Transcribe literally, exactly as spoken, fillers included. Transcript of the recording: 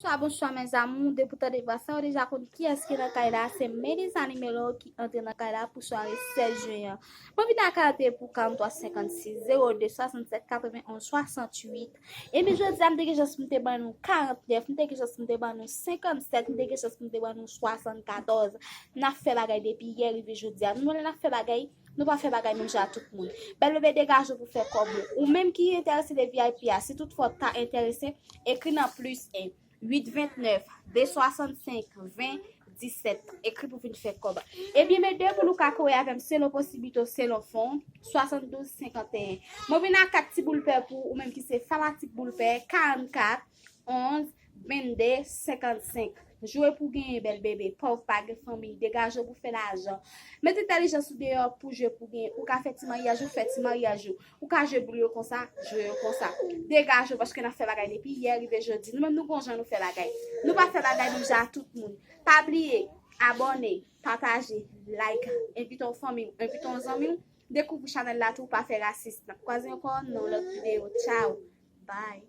Bonswa, bonswa, mes amours. Depi w tande vwa sa, ou deja konn kiyès ki nan kay la. Se Melissa Nimelo ki antre nan kay la pou sware sèz jen an. Mwen vin ak karaktè pou karant twa senkant sis, zewo de, swasant sèt, katrevenn onz, swasant uit. Epi jodi a, m te gen chans pou m te ban nou karant nèf, m te gen chans pou m te ban nou senkant sèt, m te gen chans pou m te ban nou swasant katòz. N ap fè bagay depi yè rive jodi a. Nou wè lè n ap fè bagay, nou pa fè bagay menm jan ak tout moun. Bèl bebe, degaje w pou fè kòb ou. Ou menm ki enterese de V I P a, si toutfwa w ta enterese, ekri nan plis en, uit vennèf, de swasannsenk, ven disèt. Ekri pou vin fè kòb. Ebyen, men demoun ou ka kore avè m selon posiblite w, selon fon, swasanndouz senkanteyen. Mwen vin ak kat ti boul pè pou ou menm ki se fanatik boul pè, karannkat, onz, vennde, senkannsenk. Jwe pou genyen, bèl bebe. Pòv pa gen fanmi. Degaje w pou fè lajan. Met entèlijans ou deyò pou jwe pou genyen. Ou ka fè ti maryaj ou, fè ti maryaj ou. Ou ka jwe boul yo konsa, jwe yo konsa. Degaje w, paske n ap fè bagay depi yè rive jodi. Nou menm nou gon jan nou fè bagay. Nou pa fè bagay menm jan ak tout moun. Pa bliye, abòne, pataje, like, envite yon fanmi w, envite yon zanmi w, dekouvri chanèl la tou, pa fè rasis. N ap kwaze ankò nan yon lòt videyo. Tchao. Bye.